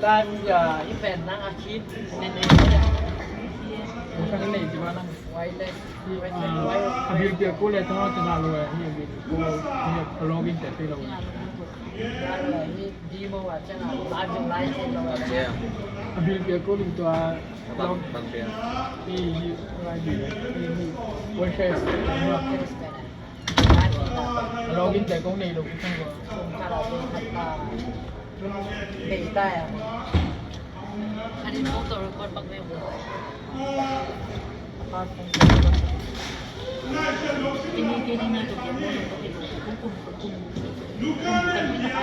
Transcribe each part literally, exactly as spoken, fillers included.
Time ya, i pen nang a khit nene. Ong sang nei ci ba nang. Wireless. Wireless. A bil pia ko le tang ci na lo e. Hi a bil ko. Hi a login te pe lo. Hi demo wa chang a. Live live lo. Yeah. A bil pia ko ling tua. Bang bang pia. Hi hi live hi hi. Wireless. Login te kong nei lo kong ko. Kong ka la kong ka ta. Nei ta ya. Kani mo to record bak me bo. Apart from kini kini ni to kini mo to kini kong kong kong. Kong kong kong.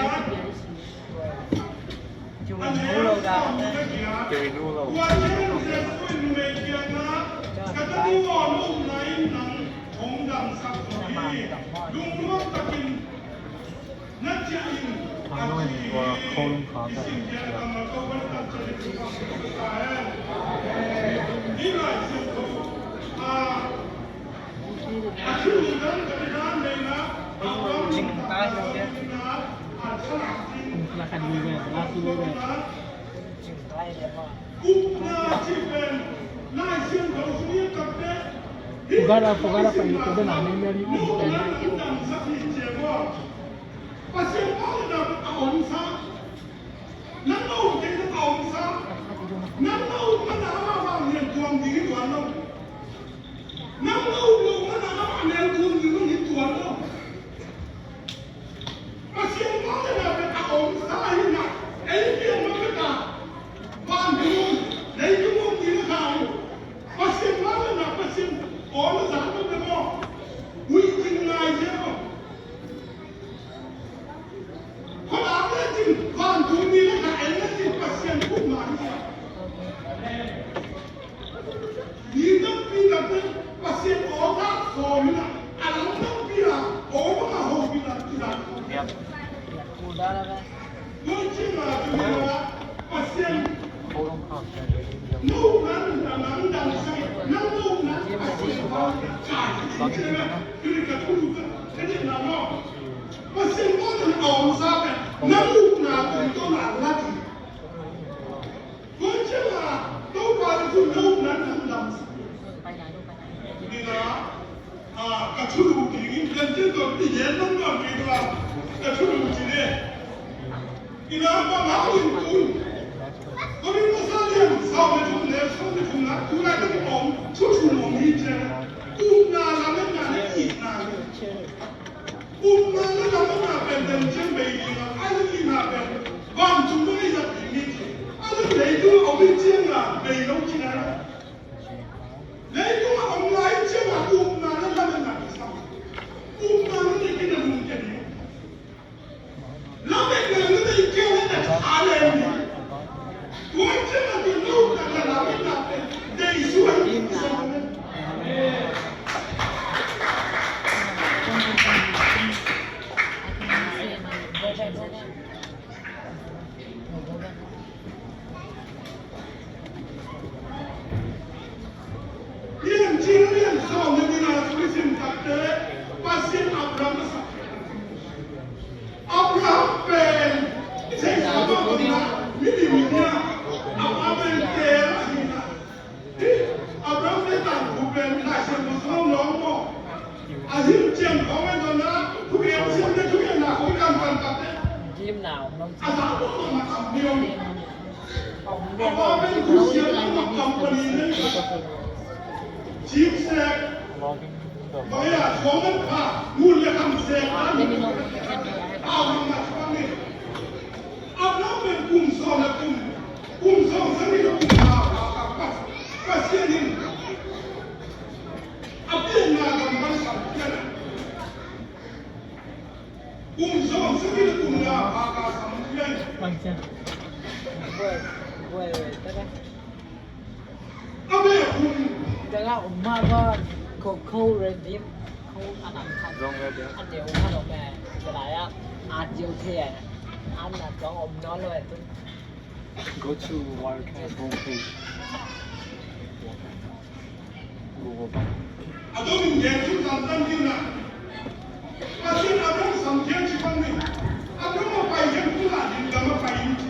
Fugara, fugara, pa ito de na ne meri. Pasian pa na a om sa. Nang na om kei na a om sa. Nang na om na na ma ma ne tuang di tuan no. Nang na om na na ma ne tuang di tuan no. Pasian mawhna pen a om sa hi na, ei pian mawh pen a, vantung, leitung om ding a ka hi. Pasian mawhna, Pasian aw na zang mawh pen maw, ui ding ngai zel maw. Khuadak le cin, vantung ni le ka en le cin, Pasian kup mah hi. Mi tampi takte Pasian aw tak sawm in a, a lam tampi a aw bang a hopih in a kizang. Yep. Tua ciang a tuni a Pasian no nan a nang dang sa, nang no nan Pasian aw tak sa, kiri ka thulu ka, ka ne na no. Pasian aw nan a om sa pen, nang upna tun to na la ti. Tua ciang a Topa Jesu no nan nang dam. Ni na, a, ka thulu ding in kan cian tawh ti yen nang dam ni tua. Ka thulu ci ne. Ni na, pa ma in kun. Ko ni masa lian, sau le thum le, sau le thum na, tu lai ka ki om, thu thum om hi cian. Um na la me na le i na le. Upna le lamna pen den ciang bei ding a, a lungna pen vantung bang i zat ding hi ci. A lung leitung a om i ciang a bei lo ci na. Leitung a om lai ciang a upna le lamna i sam. Upna le nei kei na lung kei ding. Lamna le nei kei na tha le ding. Tua ciang a tun lo na lamna pen dei suai ding sam. Piancil lian sawm le nihna sung i sim takte Pasian Abraham a sak. Abraham pen i thei sawm a kona mi lim hi a, Abraham pen teel a hi a. Abraham te tangthu pen Lai Siangtho sung om lo maw? A him ciang khawng en dona, thugen ciang te thugenna khawng i kan kan tak te. Gimna om lo. A za om lo ma tam ni om. A pa pen thu siam lo ma company nei. Chip sek. Bang ya khawng en pha, ngun le kham sek an. A hong ma chupang ni. Abraham pen kum sawm le kum, kum sawm sagih le kum nga pha ka Pasian in a pianna gam bang sam pian a. Kum sawm sagih le kum nga pha ka sam pian. Bang cia. Buai, buai, buai, ta ka. A beh hun. Dang a om mah bang, ko, ko redim, ko a nam khat. Zong redim. A deu khat om eh. Belai a, a deu thei eh. An na zong om nawn lo eh tun. Go to Wildcat homepage. Google bang. A dong in gen thu tam tam ding na. Pasian a dong sam gen ci bang ni. A dong a pai gen thu la ding gam a pai in ci.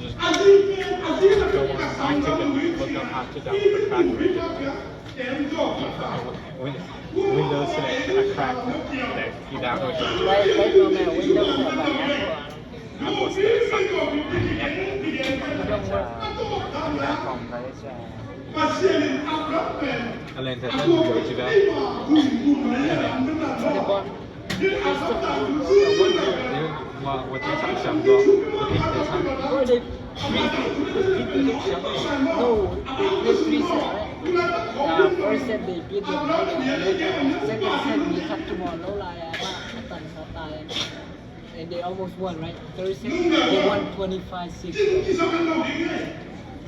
and just go on YouTube and look up how to download a cracked version. Win-, Windows Select a cracked, like, you download it. Right, right now, man, Windows Select, like, Apple, I don't think. Apple Select sucks. Don't work. Alen ta tan go ci ba. Alen. Alen. Wa, wa ta sa sam go. Bro, they beat the Philippines, right? No, they play three set, right? Uh, first set they beat the Philippines. Second set we cut tomorrow, like, uh, and they almost won, right? Third set, they won twenty-five six.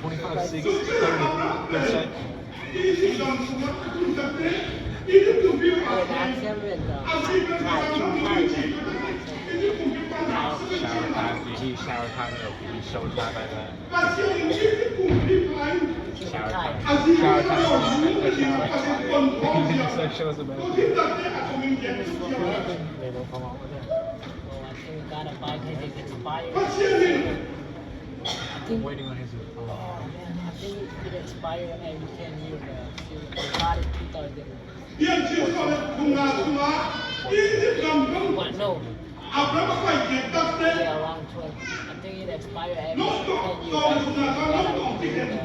Twenty-five six, thirty percent. Shower time, you hear shower time, you hear shower time like that. Shower time. Shower time. Shower time. Shower time. They don't come out with it. Oh, I think we gotta buy 'cause it expired. I think, waiting on his, oh, man, I think it expired and we can't use the, we bought it two thousand. What, no. Yeah, around twelve. I think it expired and we can't use the, the, the, the,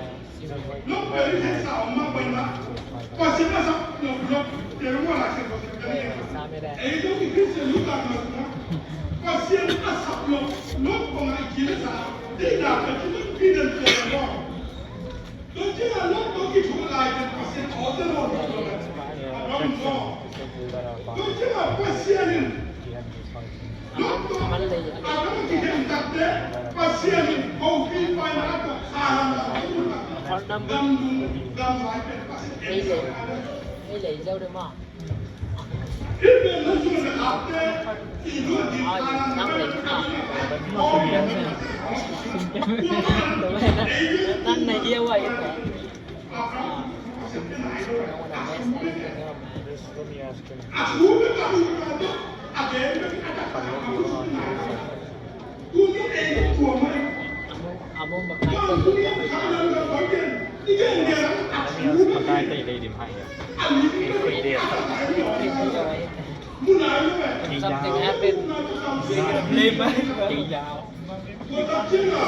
Makai tei lei dim hai a. Free day a. Something happened. Kei yau. Kei yau.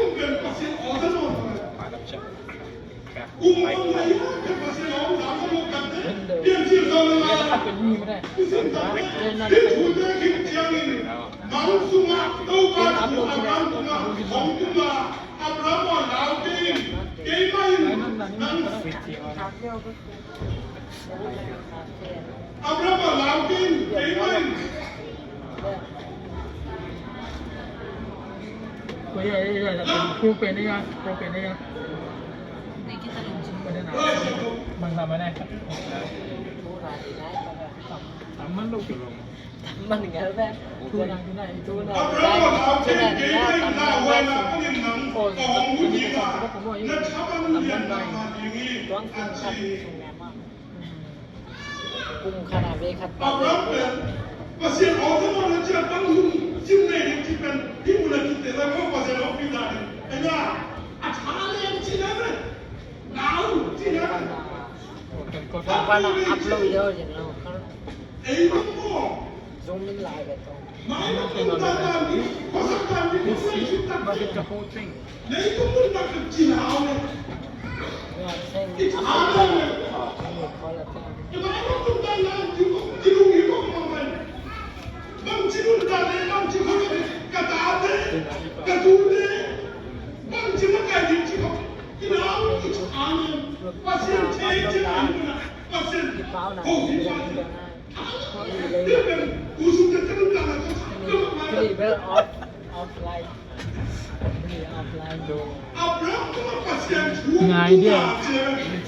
in pen Pasian aw ta nawn lo. Kum bang lai a pen Pasian aw ta nawn lo khat te. Piancil sawm le nga. Kum sim tak te. Hih thute khit ciangin mang sungah Topa thu Abraham tungah hong tung a, Abraham aw, lau kei in, keimah in nang Abraham aw, lau kei in, keimah in. Abraham aw, lau kei in, keimah in lauhuaina panin nang ka hong hun ding a, na thaman lian mahmah ding hi, a ci hi. Kum khat a vei khat ta. Abraham pen Pasian aw ta nawn lo ci a, bang hun sim nei ding ci pen hih mun a kite lai maw, Pasian aw pi ta ding. Aya, a tha leng ci na pen, nau ci na pen. Kum pan a upload deuh ding lo. Ei bang maw. Zoom in lai ve tong. Mailam tung dan dan ding, khuasak dan ding, khuasak dan ding. Leitung nuntak in ci lau le. Ci lau le. Mailam tung dan dan ding, ci lung hi kong mong le. Bang ci nuntak le, bang ci khuasak le, ka tate, ka tute. Amen. Pasian thei ciang a hi muna, Pasian hopi pa ci. Amen. Tua pen u sung te kan tang a ka. Kali bel off, offline. Kali offline. Abraham tungah Pasian thu ngai dia.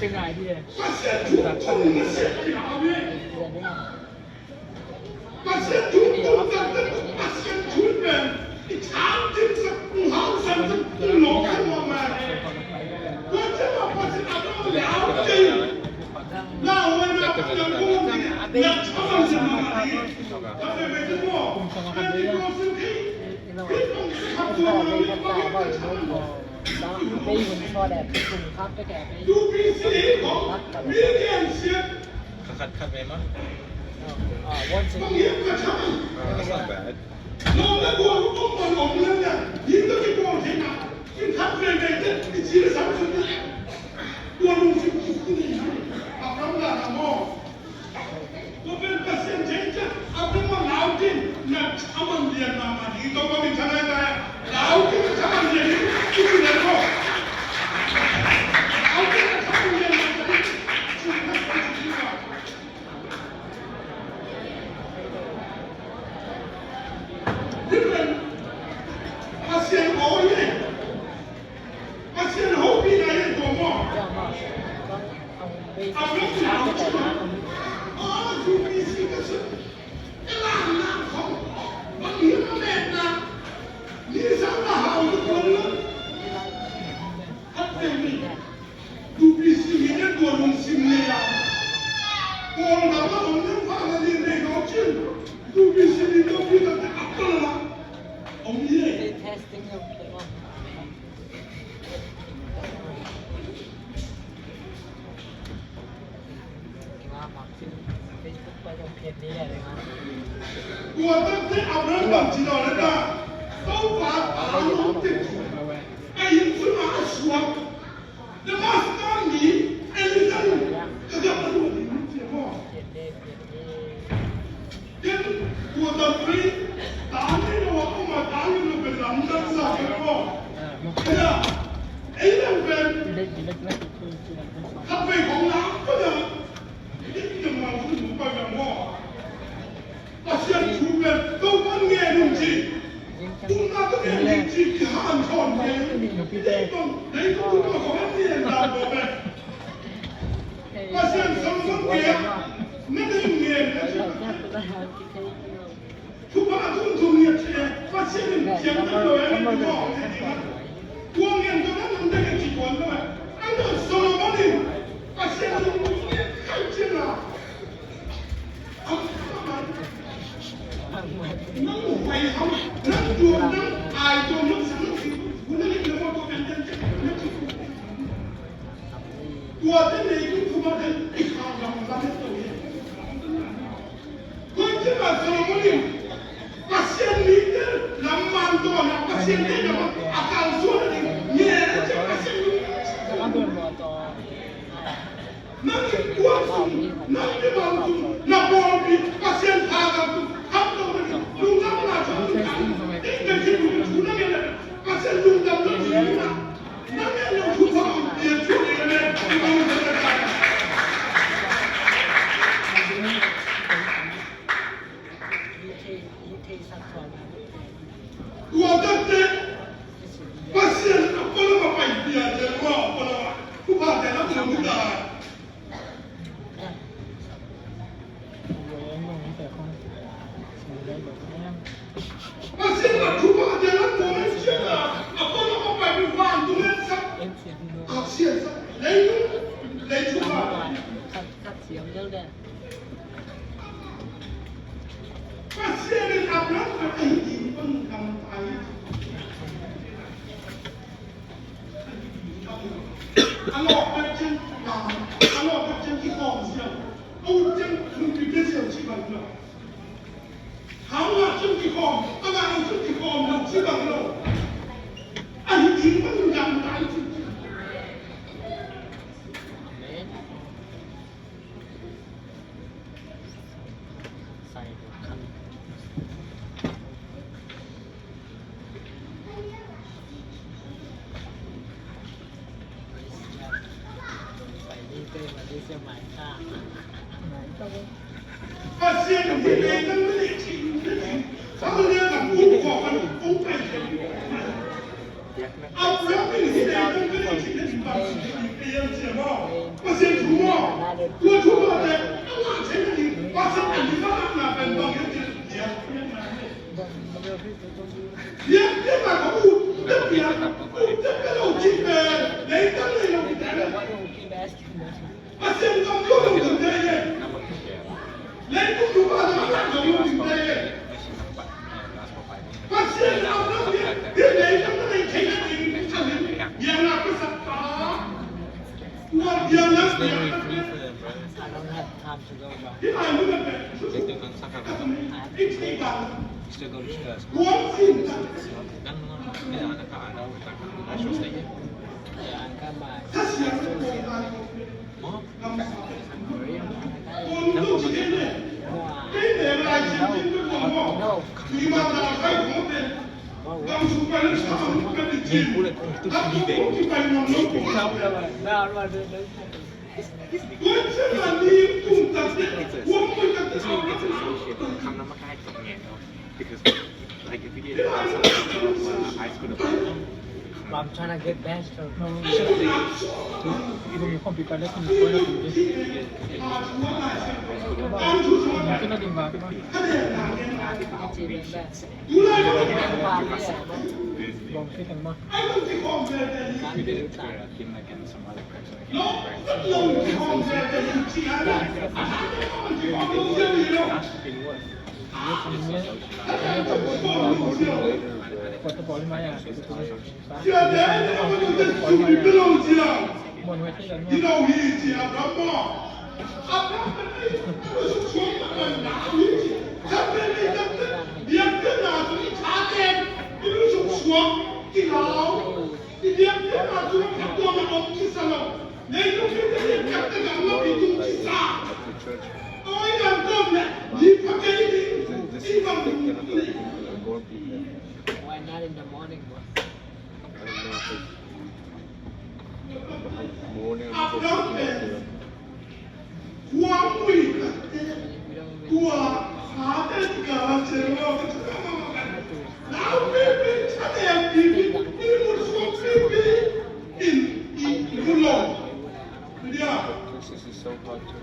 Ngai dia. Pasian thu thong na siat kina. Amen. Pasian thu tung taktak, Pasian thu pen i thang dimsak, i hausansak, i lawhkhen mawkmawk. Tua ciang mah Pasian a dong lau kei. Lauhuaina Pasian a dong kei. Na thaman sin mah mah hi. Ka veve te maw. Pentecost in thei. Thei kong sa khat tua mah hi. Ka veve te maw. Two B C hi kong. Mi gensiat. Khat khat ve mah. Bang hiam ka thaman. Ah, that's not bad. Lawm le gual om pan om leng leng, hih tawh kibawl theihna, in khat veve te, i ci le sam sung te. Tua lungsim kip ki nei hang. A kam la na maw. Tua pen Pasian thei ciang, a pen ma lau kin, na thaman lian mahmah ding, tua pa min thangai ta. Lau kin na thaman lian ding, i ci le maw. Lau kin na thaman lian mahmah ding, ci le maw. Pasian aw hi. Pasian hopihna hi tua maw. A mek lau cih maw. Aw, U P C ka sut. Ka lam lam khong. Bang hi a metna. Ni sang na hau tu tuan lo. Khat vei ni. U P C mite tua lungsim nei a. Kawlgam ah om ding pha na nih nei lo cin. U P C mite tua pi tak tak a pal a om hi. Tua takte Abraham bang ci dawn a ta. Topa ta lungtep a inn sungah a suak. Damascus mi Elijah in ka gam a luah ding ci maw. Ken tua tampi tang in a om a, tang in a pen lamdang sa ken maw. Ken a ei lam pen khat vei khong lam pen a, in ken mang sung pai lam maw. Pasian thu pen Topa'n ngen un ci. Thumna ka ngen ding ci kihanthawn kei. Leitung, leitung thupha khawng ngen dan ko pen. Pasian samsam kei a, na nei ngen na ci. Thupha thum thum ngen ci. Pasian in ciamteh lo a ngen ko. Tua ngen ko na nang ding ci ko na. An Solomon in Pasian in ngen khai ci na. Nang huai ham, nang duam, nang ai duam, nang sang, nang sing, nang lim, nang mawtaw, nang jan, nang jan. Tua te nei tung thum a den i khang lam lam et to hi. Tua ciang a Solomon in Pasian mite lam man dawn a, Pasian te lam a kalsuan a ding ngen a ciang Pasian mite. Nang innkuan sung, nang mibang sung, na pawlpi, Pasian thahat sung, khamto na ding, lungdamna sung, lungdam, ding ka ci, lungdam, thu na ngen na, Pasian lungdam na ding na, na ngen na thupha, Jesu ngen na, lungdam na ding. Tua takte Pasian a palam a pai pian ciang tua a palam a thupha te na tua mu ta. Pasian in leitang na neih theih nading, a lian a kut khawh kan hong pai theih. Abraham in hih leitang na neih theih nading bang ci hiam cih leh, Pasian thu maw, tua thu mawte a ngah theih nading Pasian a ding a ngahna pen bang hiam cih leh, biakpiakna. Biakpiakna ka ut, biakpiak, ut, biakpiak lo cih pen leitang nei lo cih pen. Pasian gam tua lo ding te ye. Leitung tung a dong a dong lo ding te ye. Pasian a dong ye. Ye leitung na nei thei na ding. Ye na pesa ta. Ua ye na ye. I don't have time to go, bro. Ye na lu na pe. I thei ta. Still go to school. Ua sin ta. Yeah, I got my associate. Because, like, if you did outside of, uh, high school, I'm trying to get bachelor. Even if you compete, but that's in the point of this. Why not in the morning, bro? This is so hard to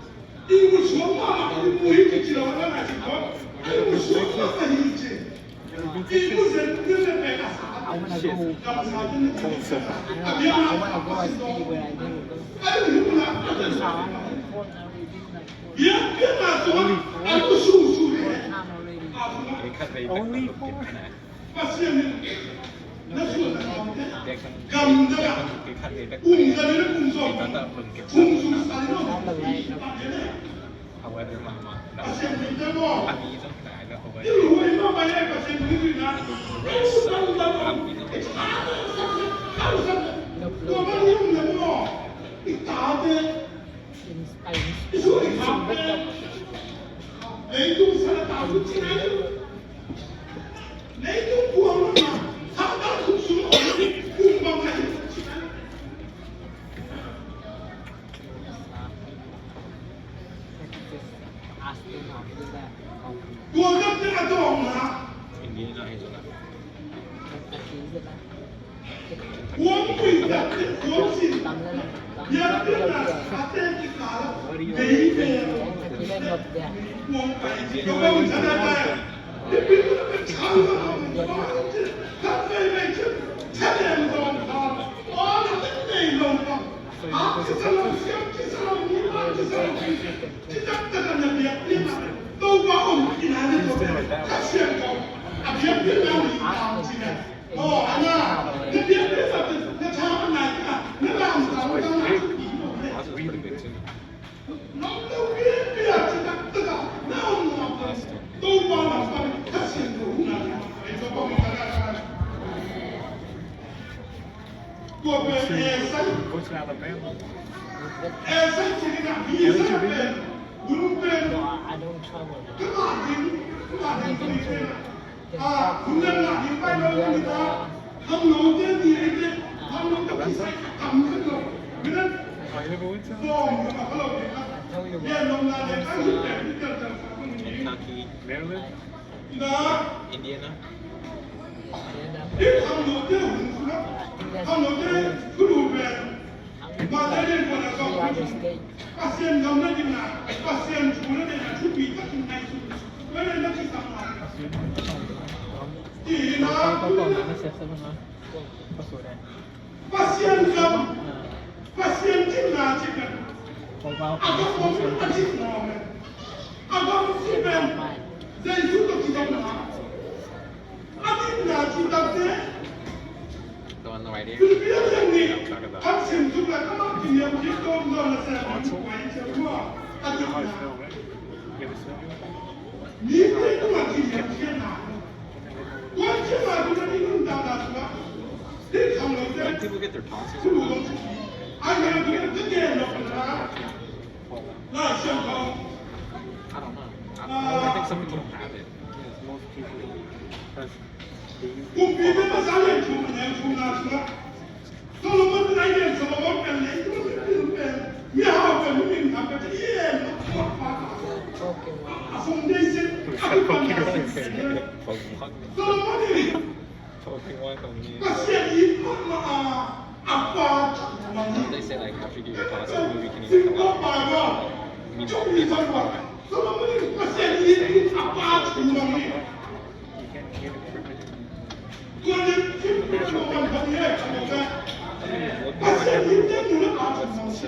Only four. Go to Alabama. No, I don't travel. I never went to Kentucky, Maryland, Indiana. Pasian gam, Pasian dinna cih pen a gam om a cih mawk e. A gam cih pen Jesu tawh kizopna. A dinna cih takte Filipi a lian nih, kan sim suk leh amah kiniam kik tawm zaw nasem in kuai ciang hua a dinna. Mite tungah kiniam khiatna. Tua ciangin a ding nuntakna sungah When people get their tonsils, I don't know. I, I think some people don't have it. Yes, most people don't. Because they use Solomon pen a lian thum a neu thumna sungah Solomon pen a lian Solomon pen leitung a pen mi hau pen mi minthang pen a lian a foundation a kipan a Solomon in Pasian it mahmah a, a pa thu mang hi. They say, like, after you do your tonsils, you can even come out. Mean, Solomon in Pasian it a pa thu mang hi. Tua leh Pasian it te nu le pa thu mang hi.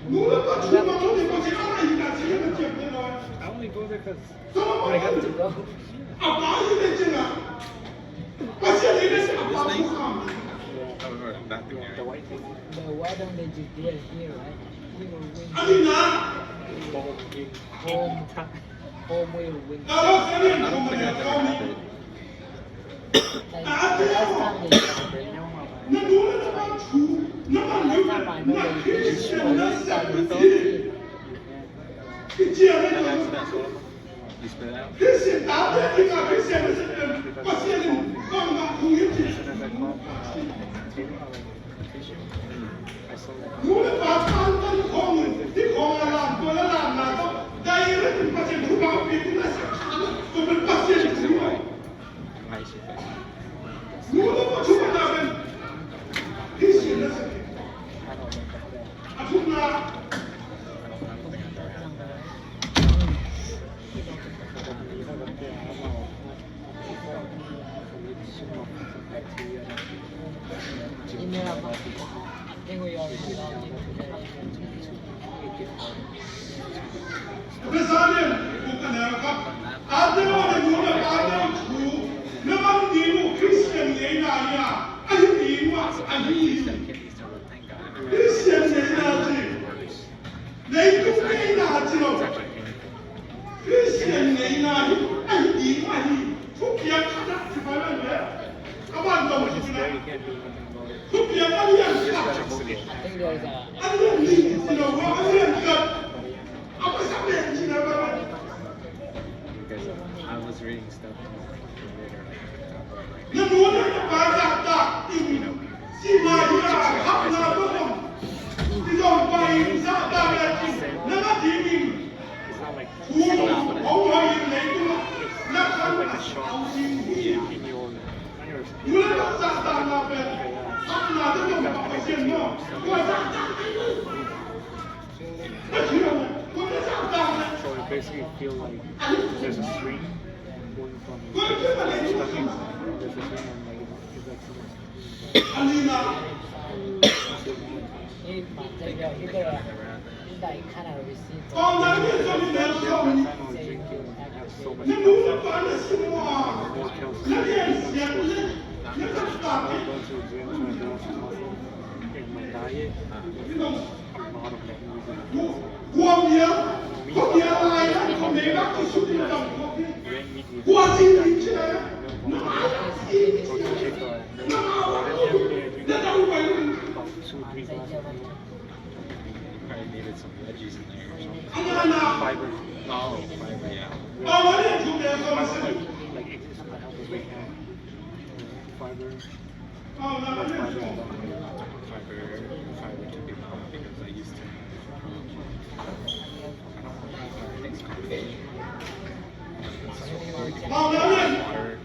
Nu le pa thu mang hi, Pasian a la hi ta si le na ciam te lo. I only go there 'cause But why don't they just do it here, right? We will win. Home, home will win. Like, last time they, last time I know they, they won the trophy. Christian ngeina ci. Leitung ngeina ci lo. Christian ngeina hi, ahi ding ahi. Thupiak khat a ci pai ven ve. A ban dong ci na. Thupiak a lian khat. A lian nih ci lo, a lian khat. A masa pen ci na ven. Because I was reading stuff. Na nu le na pa zahtak in, sihna hi a, hapna tawh om. I zong pai in zahtak le cin, na ngah ding in. Thu hong hoih in leitung ah na khan a hau ding hi. Nu le pa zahtakna pen hapna tawh om, Pasian maw. Tua zahtak ding. So I basically feel like there's a stream going from the stuff in, there's a stream and, like, it's like someone's Probably needed some veggies in there or something. Fiber. Oh, fiber, yeah. Like, it's just what helps us right now. Fiber. Fiber, fiber to be mom because I used to. I don't want to things complicated. Water.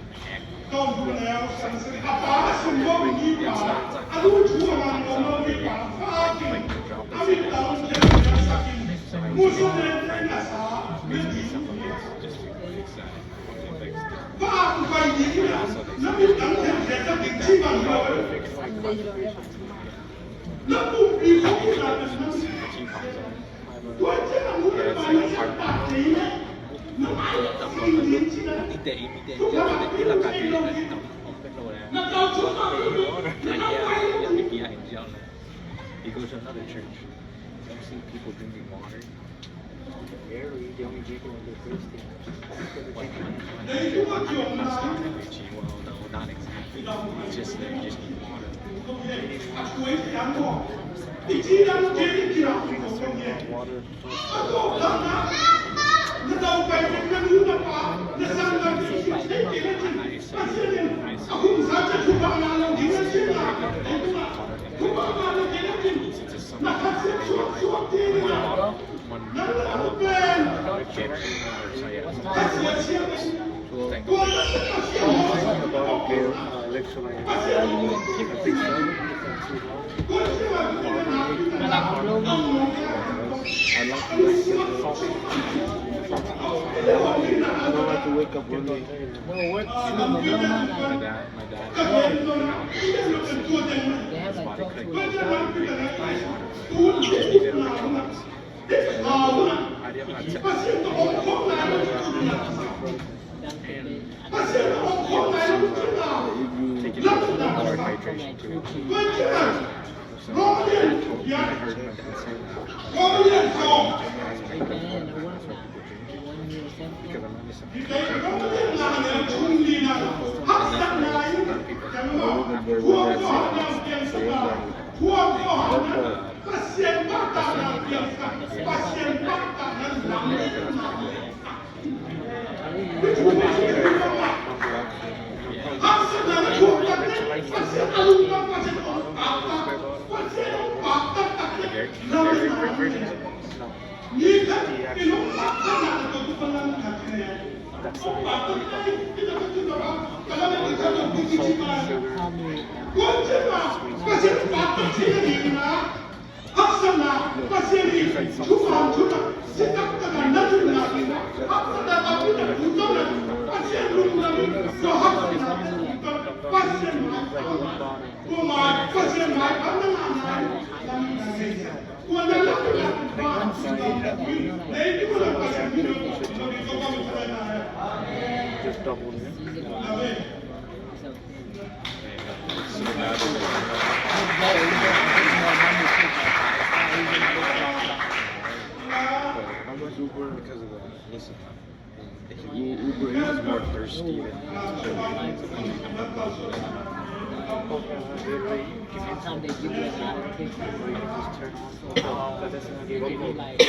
He goes to another church. Don't see people drinking water. Very, the only drinking water is Christian. Well, not exactly. It's just that you just need water. Water. Just double it. Because of the, listen. Uber is more thirsty than Sometimes they give you a lot of tips. They really like